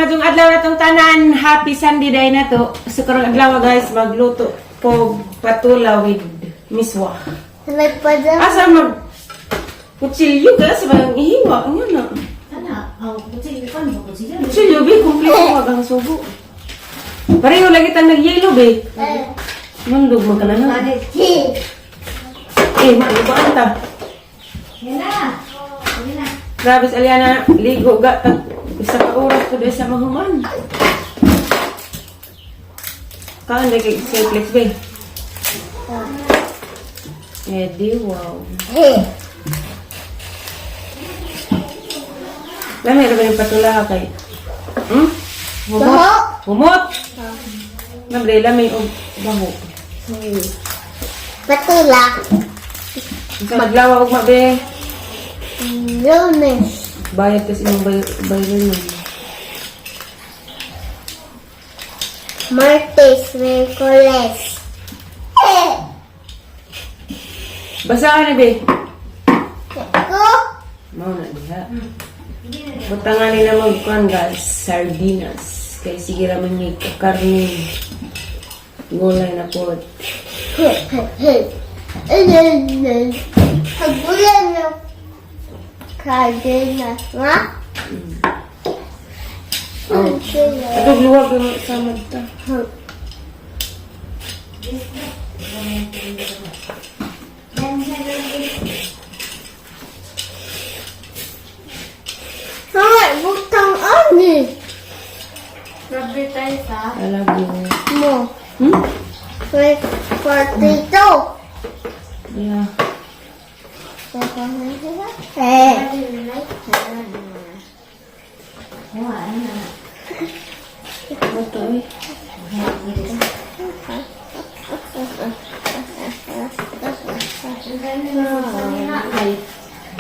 Maayong adlaw na tong tanan. Happy Sunday day na to. So karong adlaw, guys, magluto ko patula with miswa. Nagpadala. Asa mag kutsilyo ka sa bang ihiwa ano na. Ana, ang kutsilyo pa, ang kutsilyo. Kutsilyo be, kumpleto wag ang subo. Pareho lagi tang nag-yellow be. Nundog man ka na na. Eh, maano ta? Yan na. Yan na. Grabe sa Aliana, ligo ga tag isa ka oras ko dahil sa mahuman. Kaan lagi kay simplex be. Eh di wow. Lami ra ba yung patula kay? Humot. Baho. Humot. Namre lami og baho. Patula. Unsa maglawa og mabe? Lunes. Bayad kasi imong bayad man. Martes. Miyerkules. Basahan ni be. Ko. Mao na diha. Butangan nila magkuan guys, sardinas. Kay sige ra man ni karne. Gulay na po. Pagbulan ng Cardenas, ma? Oh. Ato luwag yung samad ta. Mama, butang ani. Grabe tayo sa. I love you. Mo. May potato. Yeah. Eh. Ito eh.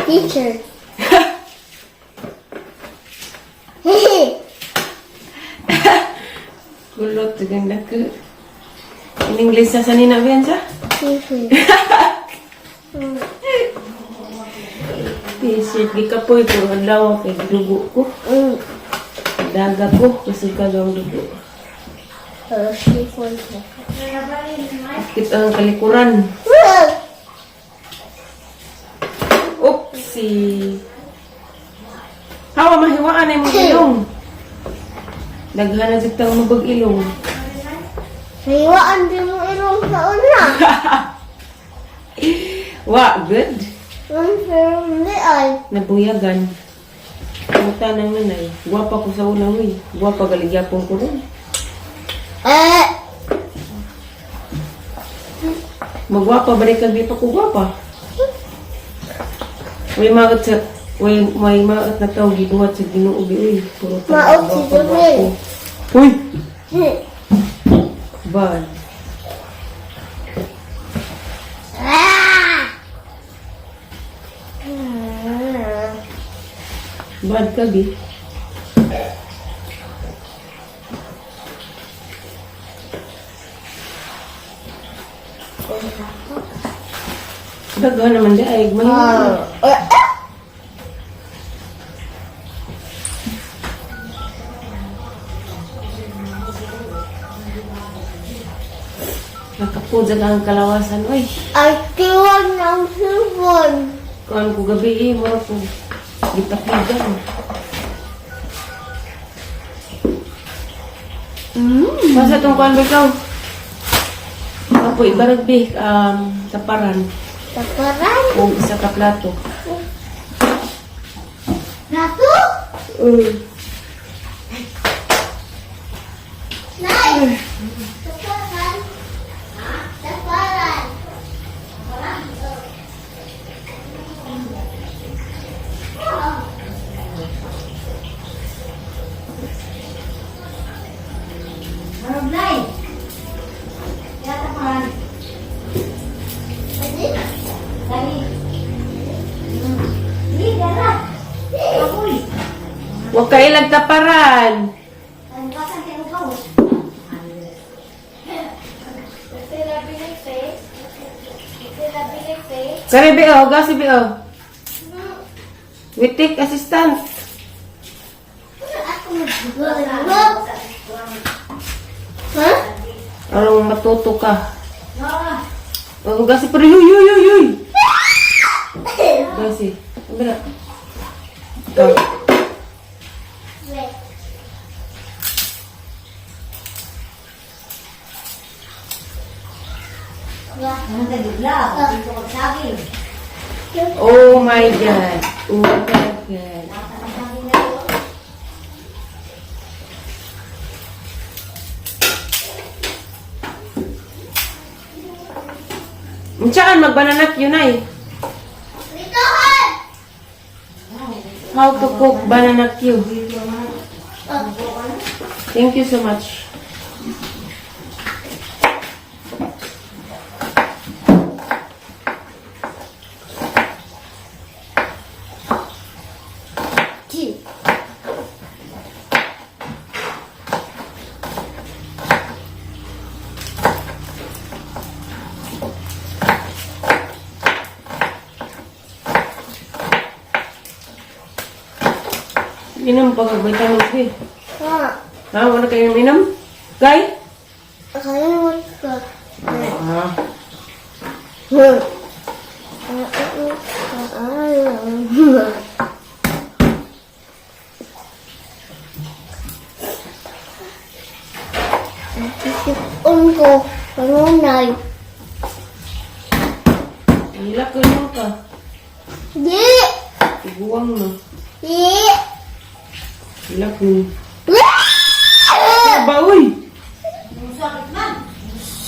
Teacher. Kulot, ganda ka. In English sa sanina ba yan siya? Teacher. T-shirt, gikapoy ko. Adlaw kay dugo ko. Daga ko. Kusog ka ang dugo. Kita ang kalikuran. Oopsie. Hawa, mahiwaan ay mong ilong. Daghan na jud tang mabag ilong. Hiwaan din mo ilong sa una. Wa, good. Pero hindi ay. Nabuyagan. Muta nang nanay. Gwapa ko sa una, uy. Gwapa galigyapon ko ron. Eh. Magwapa ba rin kag di pa ko gwapa? May maot sa may maot na tao gibuhat sa Ginoo bi uy. Puro tao, Maot si gwapa, Jomel. gwapa. Uy, bad. Ah! Bad ka bi. Daghan naman di ay mahiwaan. Ah. Nakapudya ka ang kalawasan, uy. Ay, tiwan ng sipon. Kuan ko gabi eh, mura ko. Gitapigan. Masa tong kuan ba ikaw? Apo, ibarag bi, taparan. Taparan. O isa ka plato. Nato? Nay! Taparan. Taparan. Marublay. Yata pa. Pwede? Dali. Dali, dara. Akoy. Huwag ka ilag taparan. Ang basan kayo ka. Kare bi oh, gasi bi oh. We take assistant. Ako Ha? Aron matuto ka. Oh, gasi pero yuy yuy yuy yuy. Gasi. Ano na? Ikaw. Ano ka bigla? Dito ka sa akin. Oh my God. Oh my God. Untsaan magbanana yun ay? Litohan! How to cook banana Q. Thank you so much. Chi. Inom pa kag vitamin C. Ha. Ha, wala kayo inom? Kay? Kalimut ko. Ah. Unko, pangunay. Hila ko mo ka. Di! Iguang na. Di! Hila ko. Ba, uy!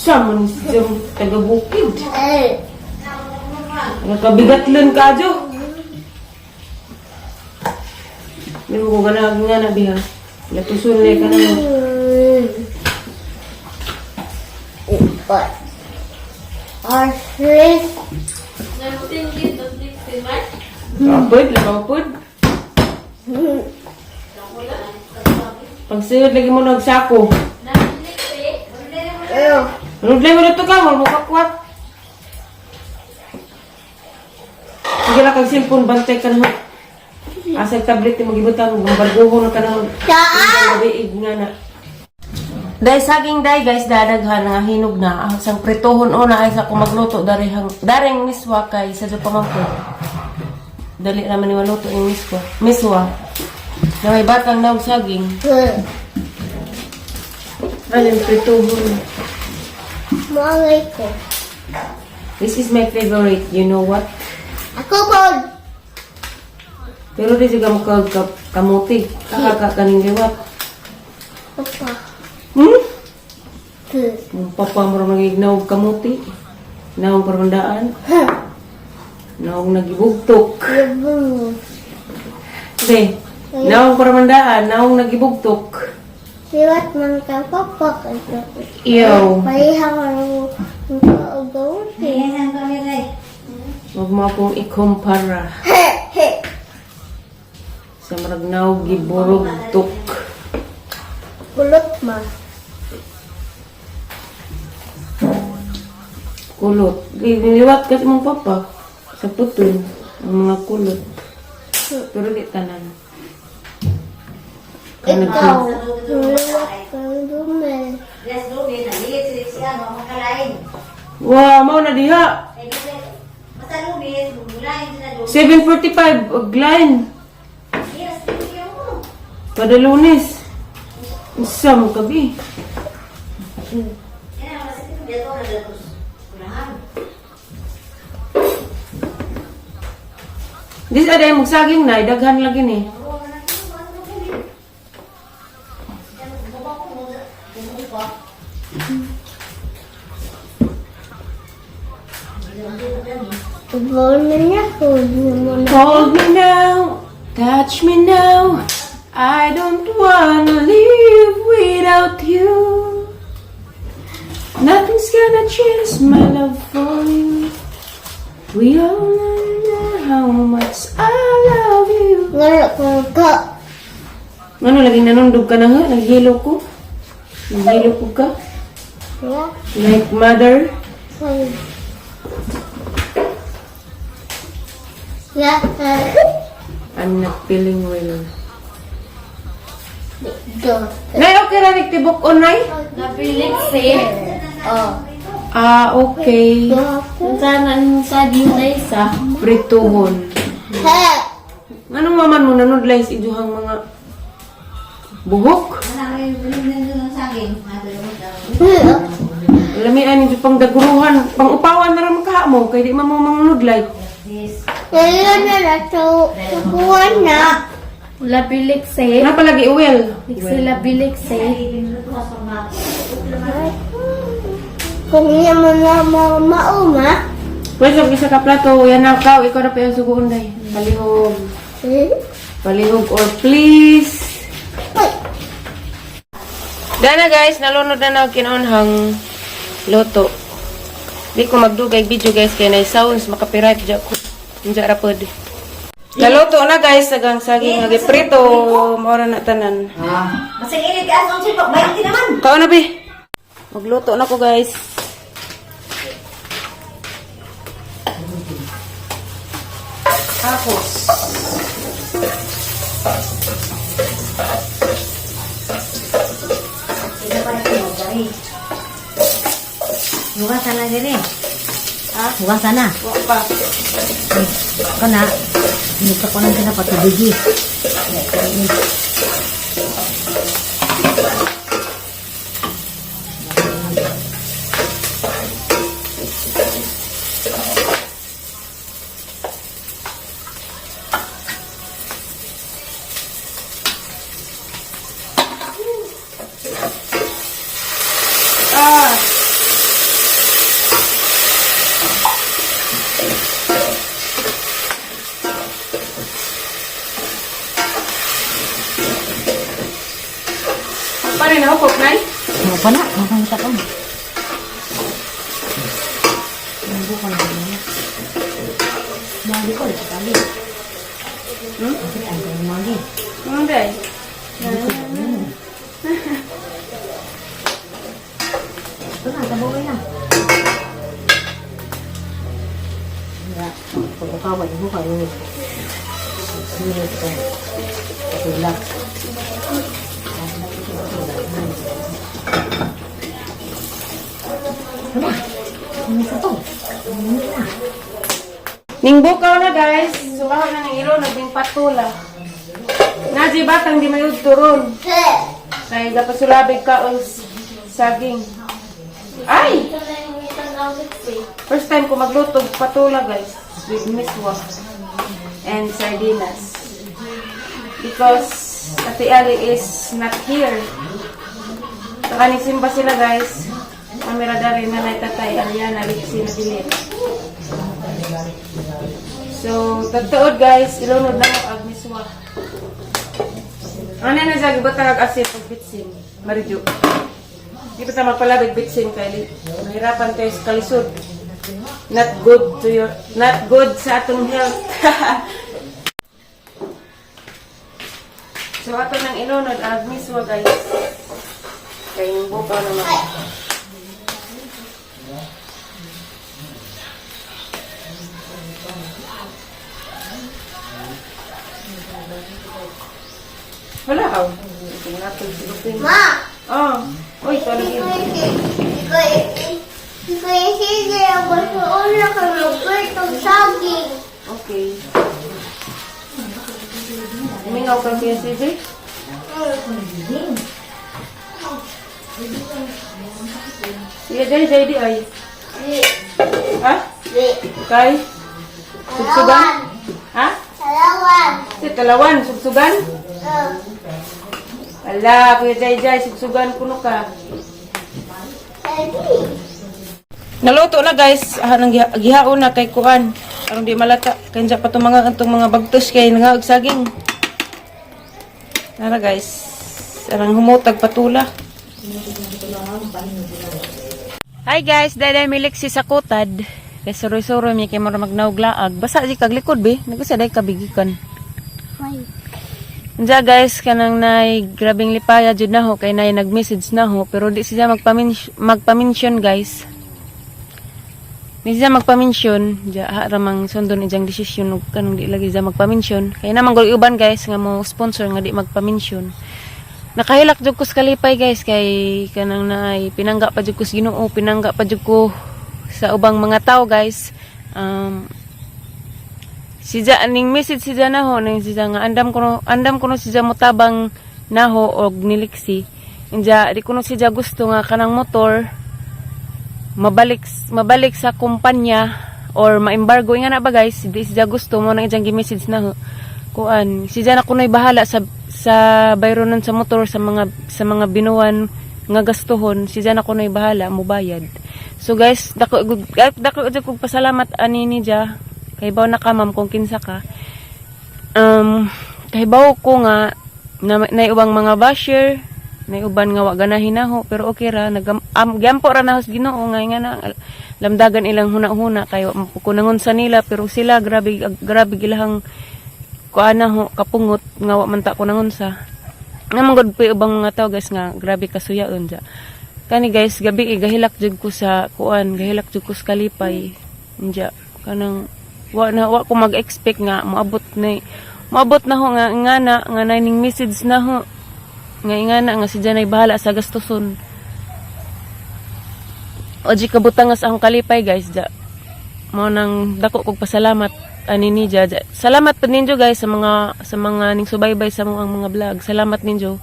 Sa man siyang taga-bukid. Eh, Nakabigatlan ka, Jo. Hindi mo ko ganag nga na, biha. Latusun na ka na. Upat. Asis. Kapod, lakapod. Pagsunod lagi mo nagsako. Ano? Rudlay mo na to ka, wala mo kakwat. Sige lang kag cellphone, bantay ka na. Asa tablet mo gibutang, barguho na ka na. Saan? Gabi nga na. Day saging day guys, dadaghan nga hinog na. Ang sang pritohon una ay sa ko magluto darehang dareng miswa kay sa pa man po. Dali naman ni maluto yung miswa. Miswa. Na may batang naog saging. Alin pritohon. Maangay ko. This is my favorite, you know what? Ako po. Pero di siya mo kag kamuti. Kakaka kaning liwat. Papa. Mong papa mo ra magignaw og kamuti. Naong parmandaan. Naong nagibugtok. Yabong. Hindi. Naong paramandaan, naong nagibugtok. Liwat man ka papa. Iyo. Pareha ka ng kaagaw. Ayan ang kamera eh. Huwag mo akong ikumpara sa marag naog giburugtok. Kulot ma. Kulot. Liwat kasi mong papa. Sa putol. Ang mga kulot. Pero di tanan. Ikaw. Liwat kang dumel. Yes, Ruben, naliit sila siya, no, makalain. Wow, mao na diha. Eh, Ruben, basta Ruben, bumulain sila Ruben. 7:45 og line. Yes, Ruben mo. Kada Lunes. Isa mo kabi. Yan ang masakit ng dito na datos. Unahan. Dis aday magsaging na, daghan lagi ni. Oo, anak ko, ano Ruben eh. Yan, baba ko mo, bumuko. Ubaw na niya ko. Di mo na. Hold me now, touch me now. I don't wanna live without you. Nothing's gonna change my love for you. We all know how much I love you. Ngalo ko ka. Ano, laging nanundog ka na nga? Naghilo ko? Naghilo ko ka? Ya. Like mother? Sorry. Ya. I'm not feeling well. Do. Nay, okay ra ni tibok on, nay? Nabilik si. Oh. Ah, okay. Sana sa dinay sa. Prituhon. He. Anong maman mo nanudlay sa ijuhang mga buhok? Lamian yung pang daguruhan, pang upawan na rin makaha mo, kay di man mo mangunudlay. Ngayon na na to. Kukuha na. Labilik si. Ano palagi uwel? Sila bilik si. Kung niya mo na mauma. Pwede sa isa ka plato, yan na ka, ikaw na pa yung suguon day. Palihog. Palihog or please. Uy. Gana guys, nalunod na na kinaunhang loto. Di ko magdugay video guys kay nay sounds makapiright ja ko. Unsa ra pod. Naloto na guys, sagang saging nga giprito, mao ra na tanan. Masang init ka, asong silpok, bayad din naman. Kaon na bi. Magluto na ko guys. Tapos. Hugasan na diri. Ha? Hugasan na. Wa pa. Kana, inuta ko lang ka patubigi. Ah. Pare na hukok, nay? Mo pa na, makangita ko. Magi ko, magi. Hmm? Magi. Ano day? Ito na, tabawin na. Ya, pagkakawa, di ko kayo. Sige, ito. Tulak. Ano? Ano sa to? Ano na? Ningbukaw na guys. Sumaho na ng ilo, nagbing patula. Naji batang di mayud turon. He. Kay dapat sulabig ka o saging. Ay! First time ko magluto og patula guys with miswa and sardinas. Because Ate Ali is not here. Saka nagsimba sila guys. Kamera dari nanay tatay Aliana Lipsi na bilin. So, tagtuod guys, ilunod na mo ag miswa. Ano na siya, gibutang ag asin pag bitsin. Marijo. Di ba ta magpalabig bitsin kay mahirapan tayo sa kalisod. Not good sa atong health. So ato nang ilunod ag miswa guys. Kay yung bukaw naman. Wala ka. Ito si Lupin. Ma. Oh. Uy, sorry. Ikaw sige ang una ka magpritong saging. Okay. Umingaw ka kaya, CJ? Sige, Jay, Jay, di ay. Di. Ha? Di. Kay? Sugsugan? Ha? Talawan. Si talawan, sugsugan? Oh. Ala, Kuya Jay Jay, sugsugan kuno ka. Saging. Naluto na guys, ah, nang gihaon na kay kuan. Aron di malata, kay pa tong mga antong mga bagtos kay nga saging. Nara guys, arang humutag patula. Hi guys, daday milik si sakutad. Kay suroy-suroy mi kay mura magnauglaag. Basa di kag likod be, nagusa day kabigikan. May. Unsa guys, kanang nay grabing lipaya jud na ho kay nay nag-message na ho pero di siya magpa-mention guys. Di siya magpa-mention, ja ha ra mang sundon ijang desisyon ug kanang di lagi siya magpa-mention. Kay naman gud uban guys nga mo sponsor nga di magpa-mention. Nakahilak jud ko sa kalipay, guys, kay kanang naay pinangga pa jud ko sa Ginoo, pinangga pa jud ko sa ubang mga tao, guys. Si Ja ning message si Ja naho ning si Ja nga andam kuno si Ja motabang naho og niliksi. Inja di kuno si Ja gusto nga kanang motor mabalik mabalik sa kumpanya or ma-embargo nga na ba, guys. Di si Ja gusto mo nang ijang gi-message na kuan si Ja na kuno'y bahala sa bayronon sa motor, sa mga binuwan nga gastuhon. Si Ja na kuno'y bahala mubayad. So guys, dako dako jud kog pasalamat ani ni Ja. Kahibaw na ka, ma'am, kung kinsa ka. Kahibaw ko nga na naay ubang mga basher, na uban nga wa ganahin naho, pero okay ra, nag gyampo ra na sa Ginoo nga na lamdagan ilang huna-huna kayo kunangon sa nila. Pero sila, grabe grabe gilahang kuan na ho, kapungot nga wa man ta kunangon sa nga man gud po ubang mga tao, guys, nga grabe kasuyaon ja. Kani guys, gabi eh, gahilak jud ko sa kuan, gahilak jud ko sa kalipay. Inja kanang wa na wa ko mag-expect nga moabot na ho nga na ning message na ho nga ingana nga si Janay bahala sa gastuson. O di kabutang sa akong kalipay, guys, ja. Mao nang dako kog pasalamat ani ni ja. Ja. Salamat pud ninyo, guys, sa mga ning subaybay sa mga vlog. Salamat ninyo.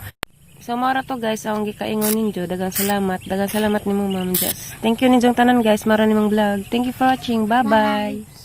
So mao ra to, guys, akong gikaingon ninyo. Daghang salamat. Daghang salamat nimo, Ma'am Jess. Thank you ninyong tanan, guys. Mara nimong vlog. Thank you for watching. Bye bye.